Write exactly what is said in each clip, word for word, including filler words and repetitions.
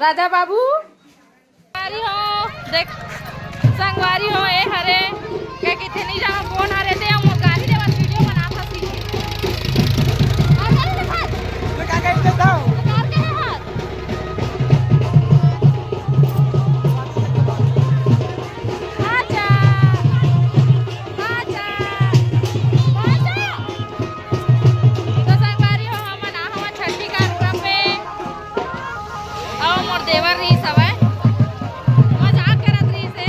राजा बाबू। संगवारी हो, देख, संगवारी हो, ए हरे, के किथे नहीं जाओ, कौन हरे दे, हम गाड़ी देवत वीडियो बनात हसी। आ, गाड़ी दिखा। तो का कही देता हूँ? कार के है हाथ? आजा, आजा, आजा। तो संगवारी हो, हमन आ हवन छठी कार्यक्रम में। अउ मोर देवर रहिस हवय, मजाक करत रहिस हे।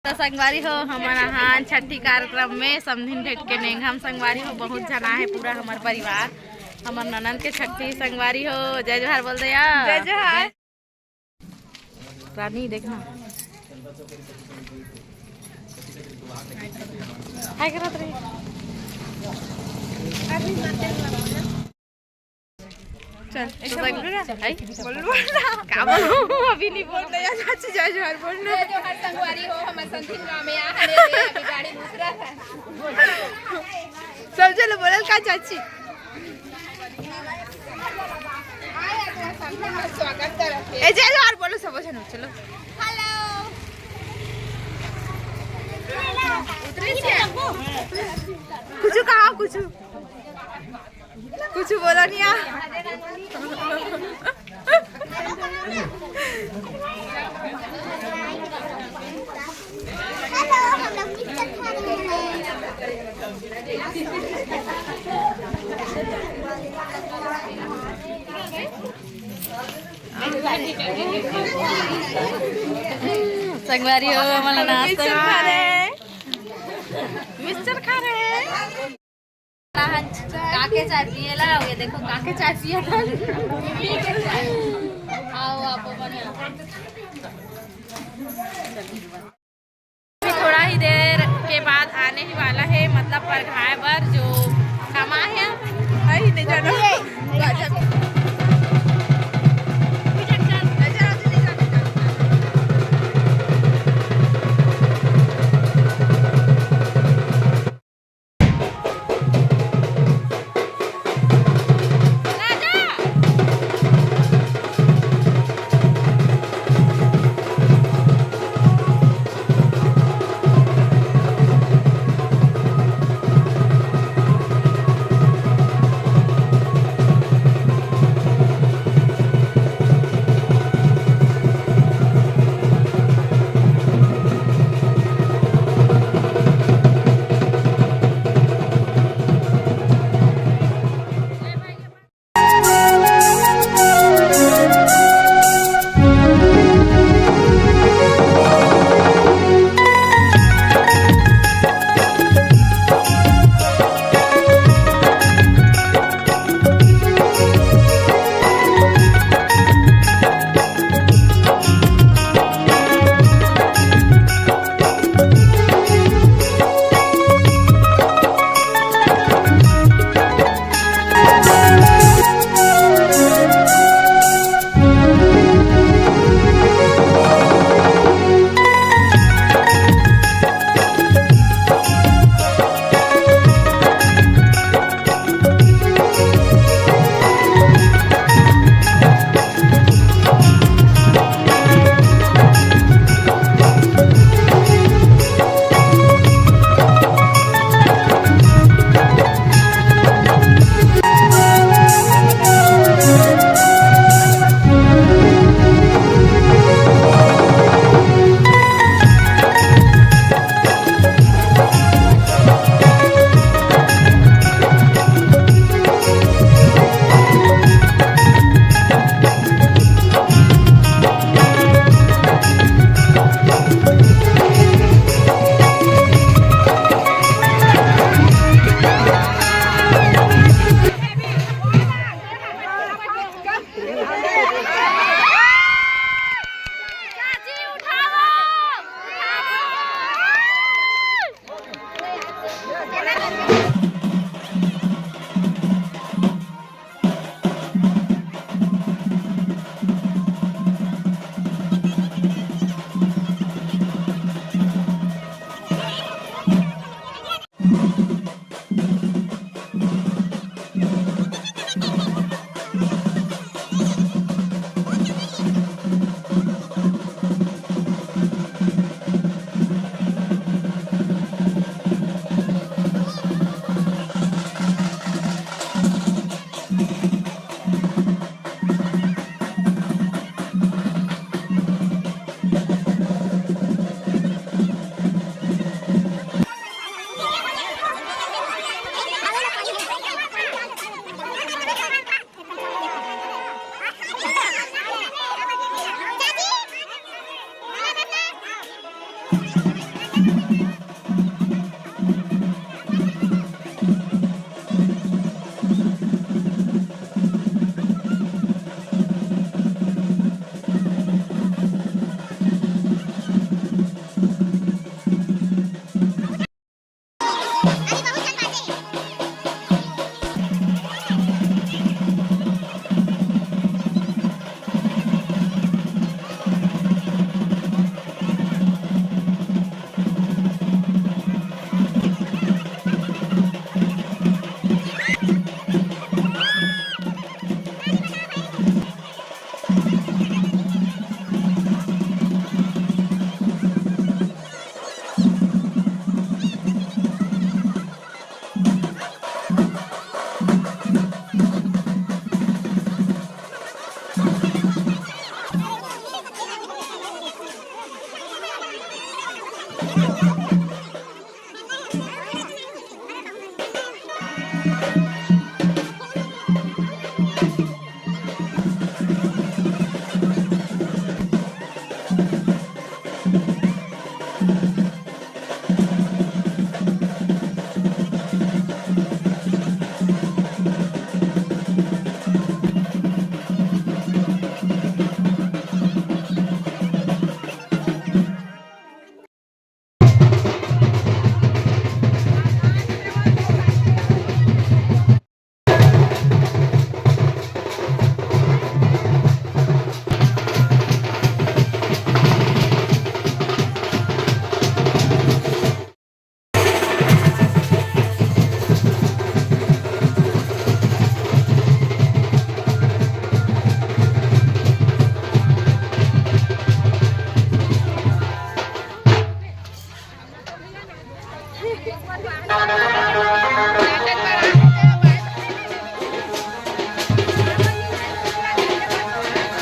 तो संगवारी हो, हमन आहान छठी कार्यक्रम में समधिन भेंट के नेंगहम संगवारी हो, बहुत झन आहे पूरा हमर परिवार, हमर ननद के छठी संगवारी हो। जय जोहार बोल दे यार। जय जोहार। रानी देखना। हाय करत रही। चल, एक तो बार बोलो ना। हाय। बोल, बोल ना। का बोलूं? अभी नहीं बोल। बोल दे यार, चाची, जय जोहार बोल ना। जय जोहार संगवारी हो, हमर संधिन गाँव में आ हने रे, अभी गाड़ी में उतरत हन। सब चलो बोलल का चाची? स्वागत करत हे। ए, जय जोहार बोलो सब झन, चलो। हेलो। कुछ कहा, कुछ। कुछ बोला नहीं आ। संगवारी हो, हमन नाश्ता मिक्सचर खा रहे हैं। मिक्सचर खा रहे हैं। काके चाय पिए ला, ये देखो काके चाय पिए ला। आओ आप बने। अभी थोड़ा ही देर के बाद आने ही वाला है, मतलब परघाए बर जो कमा है। आई नहीं जाना।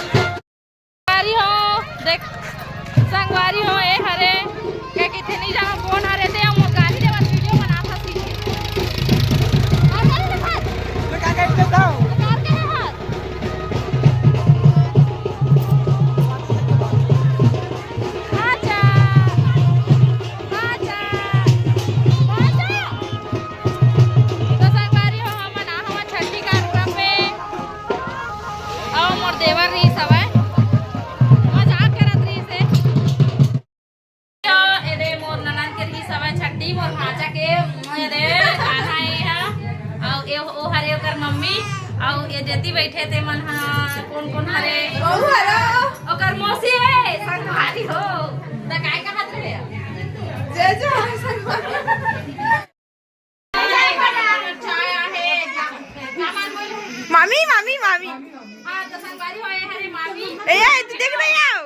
संगवारी हो, देख, संगवारी हो, ए हरे, के किथे नी जानो कोन हरे, ते मोर गाड़ी देवत वीडियो बनात हसी। और करे देखात। तो का करते था? कार के है हाथ। आजा, आजा, आजा। तो संगवारी हो, हमन आ हवन छट्ठी कार्यक्रम में। अउ मोर देवर रहिस हवय, मजाक करत रहिस हे। ए दे मोर ननद के रहिस हवय छट्ठी, मोर भांचा के, ए दे कान्हा ए हा, अउ ए ओ हरे ओकर मम्मी, अउ ए जेती बइठे ते मन हा कोन कोन हरे? ओकर मौसी हे, संगवारी हो। त काय कहत रहे? जय जय संगवारी। मामी, मामी, मामी। ए, ए, तू देख नहीं आओ।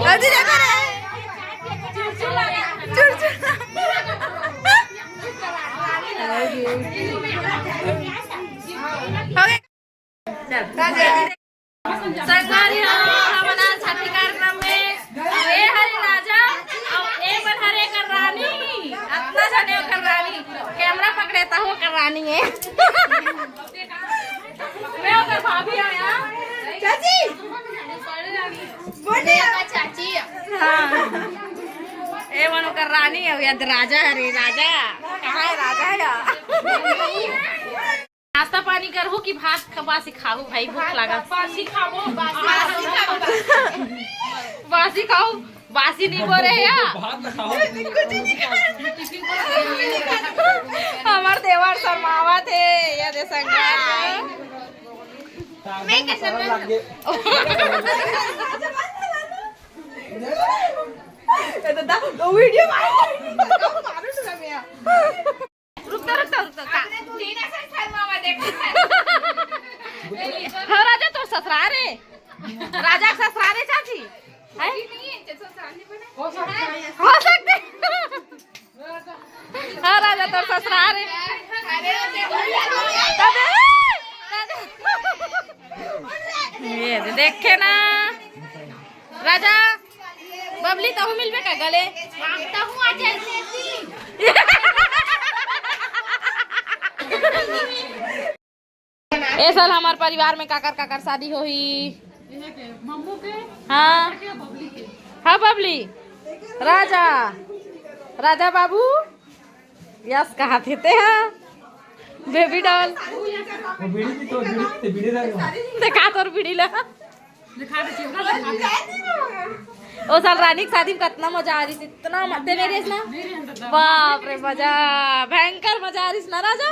अरे, देखो रे। चुरचुरा। हो गया। संगवारी हो, हमन आज छठी कार्यक्रम में, अउ ए हरे राजा, अउ ए मन हरे कर रानी, अतना झने कर रानी, कैमरा पकड़े तहु कर रानी हे। मैं ओकर भाभी आया। चाची, बोले चाची। हाँ। ए मन ओकर रानी हे, याद राजा हरे, राजा। कहाँ हे राजा हे? नाश्ता पानी करहू कि भात ख-, बासी खाहू भाई, भूख लागत। बासी खाबो, बासी खाबो। बासी खाहू, बासी नहीं बोले या। भात खाओ। हमर देवर शर्मावत हे, ये दे संगवारी। मैं कैसे शर्म लग गए। ये तो दा, वो वीडियो मारो। मारो तो मैं। रुक तो, रुक तो, रुक तो, का? हाँ, राजा तोर ससुरार हे। राजा के ससुरार हे, चाची। हैं? हो सकते। हाँ, राजा तोर ससुरार हे। तबे, तबे। ये दे, देखे ना। राजा, बबली, तहु मिलबे का गले? तहु आ जाए। ए साल हमार परिवार में काकर काकर शादी होही? मम्मू के। हाँ। हाँ, बबली। राजा, राजा बाबू। यस, कहा थे ते? हाँ, बेबी डॉल। वो बीड़ी की तो बीड़ी, ते बीड़ी रह गया। देखा तोर बीड़ी ला। ओ साल रानी के शादी में कितना मजा आ रही थी, इतना म-, ते नहीं रहिस ना? बाप रे, मजा, भयंकर मजा आ रही ना राजा।